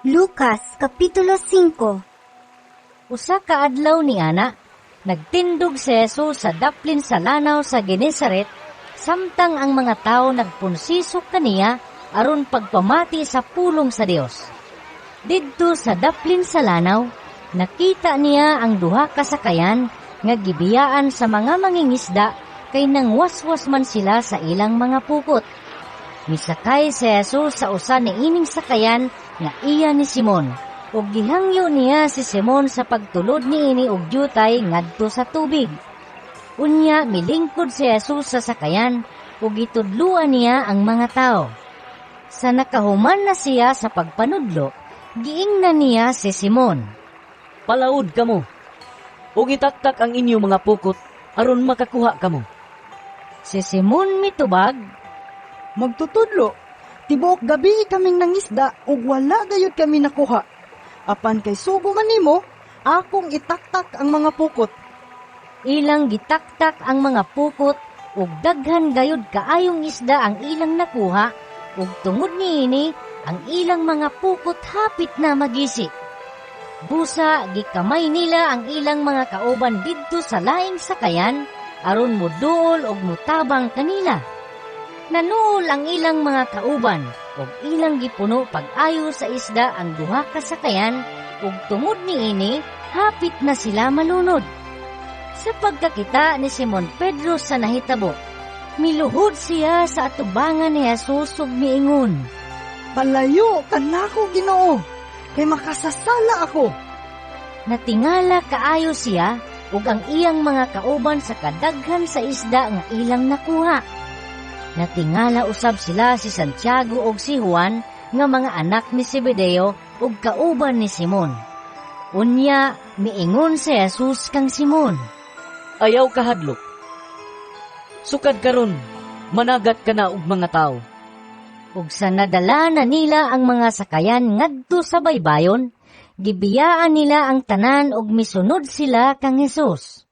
Lucas Kapitulo 5. Usa ka adlaw ni ana, nagtindog si Jesus sa daplin sa lanaw sa Genesaret, samtang ang mga tawo nagpunsisok kaniya aron pagpamati sa pulong sa Dios. Didto sa daplin sa lanaw, nakita niya ang duha ka sakayan nga gibiyaan sa mga mangingisda kay nangwaswas man sila sa ilang mga pukot. Misakay si Jesus sa usa niining sakayan nga iya ni Simon, ug gihangyo niya si Simon sa pagtulod niini og dyutay ngadto sa tubig. Unya milingkod si Jesus sa sakayan ug gitudloan niya ang mga tao. Sa nakahuman na siya sa pagpanudlo, giingnan niya si Simon. "Palaod kamo ug itaktak ang inyong mga pukot aron makakuha kamo." Si Simon mitubag, "Magtutudlo, tibuok gabi kaming nangisda ug wala gayud kami nakuha. Apan kay sugo man nimo, akong itaktak ang mga pukot." Ilang gitaktak ang mga pukot ug daghan gayud kaayong isda ang ilang nakuha, ug tungod niini ang ilang mga pukot hapit na magisi. Busa gikamay nila ang ilang mga kauban didto sa laing sakayan aron moduol og motabang kanila. Nanuol ang ilang mga kauban ug ilang gipuno pag-ayo sa isda ang duha ka sakayan, ug tungod niini hapit na sila malunod. Sa pagkakita ni Simon Pedro sa nahitabo, miluhod siya sa atubangan ni Jesus ug miingon, "Palayo kanako, Ginoo, kay makasasala ako." Natingala kaayo siya ug ang iyang mga kauban sa kadaghan sa isda nga ilang nakuha. Natingala usab sila si Santiago ug si Juan nga mga anak ni Zebedeo ug kauban ni Simon. Unya miingon si Jesus kang Simon, "Ayaw kahadlok. Sukad karon, managat ka na og mga tawo." Ug sa nadala na nila ang mga sakayan ngadto sa baybayon, gibiyaan nila ang tanan ug misunod sila kang Hesus.